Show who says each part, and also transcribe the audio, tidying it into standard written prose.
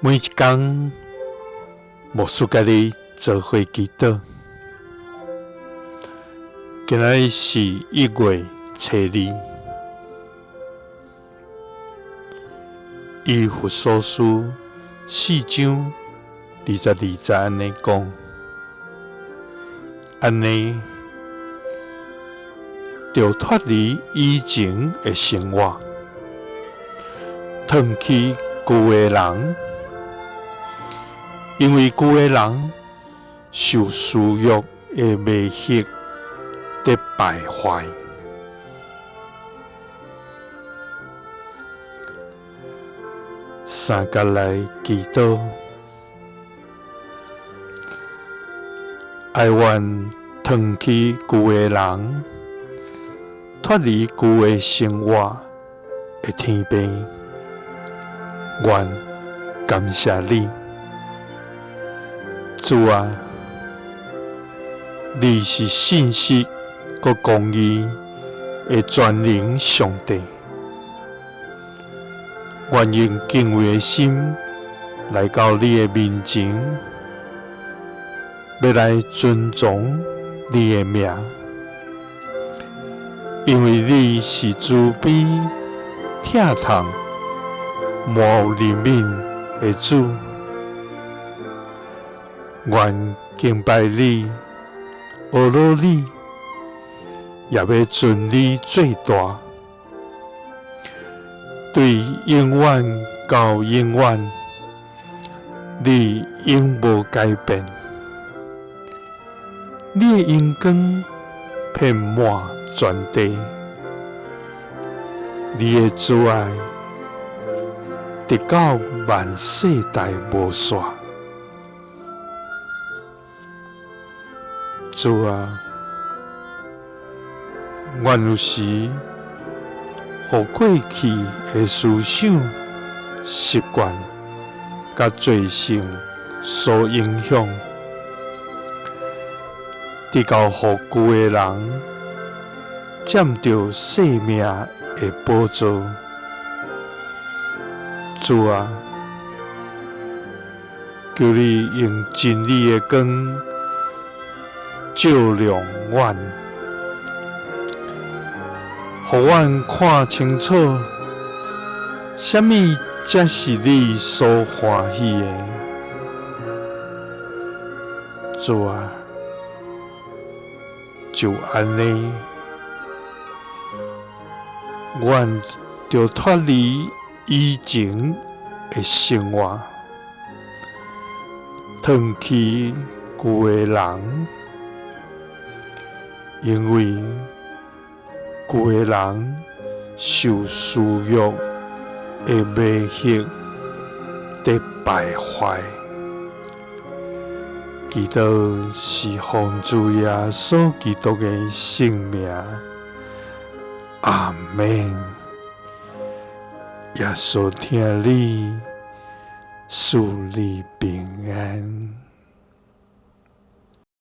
Speaker 1: 每一工，牧師佮你做伙祈禱。今仔日是1月初2，以弗所書4章22節按呢講，按呢著脫離以前的生活，褪去舊的人，因為舊的人受私欲的迷惑得敗壞。三角來祈禱，哀願褪去舊的人，脫離舊的生活的天父，願感謝你，主啊，你是信實閣公義的全能上帝。願用敬畏的心來到你的面前，欲來尊崇你的名，因為你是慈悲、疼痛、滿有憐憫的主。願敬拜你、阿羅你，也欲尊你做大。對永遠到永遠，你永無改變。你的榮光遍滿全地，你的慈愛直到萬世代無煞。主啊，阮有時予過去的思想、習慣佮罪性所影響，直到予舊的人佔著生命的寶座。主啊，求你用真理的光照亮阮，予阮看清楚，啥物才是你所歡喜的。主啊，就按呢，阮著脫離以前的生活，褪去舊的人，因為舊的人受私欲的迷惑得敗壞。祈禱是奉主耶穌基督的聖名，阿們。耶穌疼你，賜你平安。